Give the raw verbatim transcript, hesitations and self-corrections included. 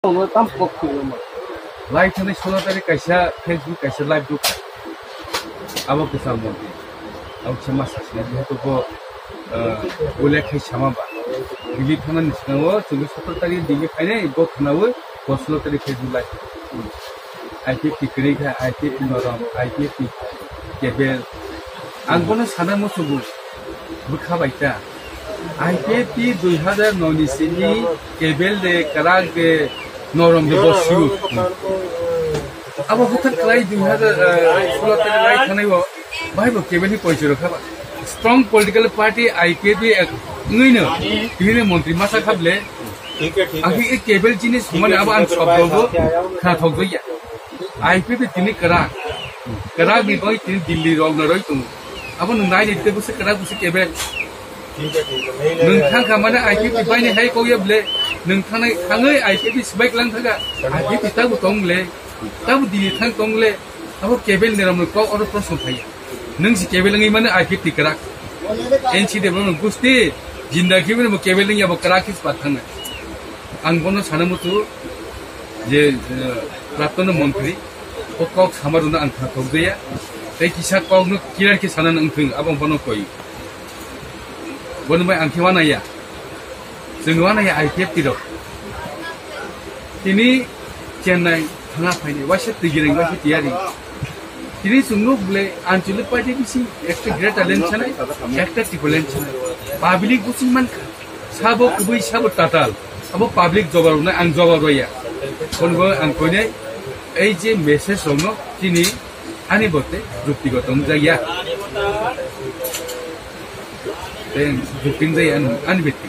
Obo tam kok khuluma. Lai thani solo tarik kaisa Facebook kaisa live dukha. Abo kisa montri. Abo kisa masa sina jehetu bo, eh, ulek khai sama ba. Delhi thana ni sinao chwngwi sotoro tarik Delhi phainai bo khwnawi bo solo tarik Facebook live. I P F T kwrwi kha, I P F T norom, I P F T kebel. Ang bono sana musugo. Bwkha bai ta. I P F T dui hazar noi ni simi kebel de, kwrak de, norom de, bo sio. Abo buthar kwlai dui hazar, eh, solo tarik lai thanai bo. Bai bo kebel ni poichoro kha ba. Strong political party I P F T ek ngui no. Tini montri masa khable. Ang khe kebel jinis mane abo ang sobdo bo khna thok jaya. I P F T tini kwrak. Kwrak ni bai tini Delhi rok no roi tongo. Abo nwng nai ni tebo se kwrak bo se kebel. Nwng thang kha mane I P F T bai ni hai kok ya ble. Nwng thangnai thangwi I P F T sibai klang thaga. I P F T tabo tong le. Tabo Delhi thang tong le. Abo kebel ni ram kok oro proshno phai ya. Nwng si kebel wngwi mane I P F T kwrak. N C de bono gusti jinda khe bo kebel wngya bo kwrak khe spat thangnai. Ang bono sana mutu je, eh, praptono montri, o kok samaruna ang kha thok jaya. Tei kisa kokno clear khe sana nang thung, abo bono koi. Bono bai ang khe wana ya. Chwng wana ya I P F T rok. Tini Chennai thana phaini, waisa twi gireng, waisa tiyari. Tini chwng nuk ble Anchalik party bisi ekta greater land sanai, ekta Tipraland sanai. Public busi mankha. Sabo kubui, sabo tatal. Abo public jawab rwnai, ang jawab rwya. Kono ang koinai, ei je message rokno tini ani bote juktigoto wngjakya. Tei jukti wngjakya ani, ani beti.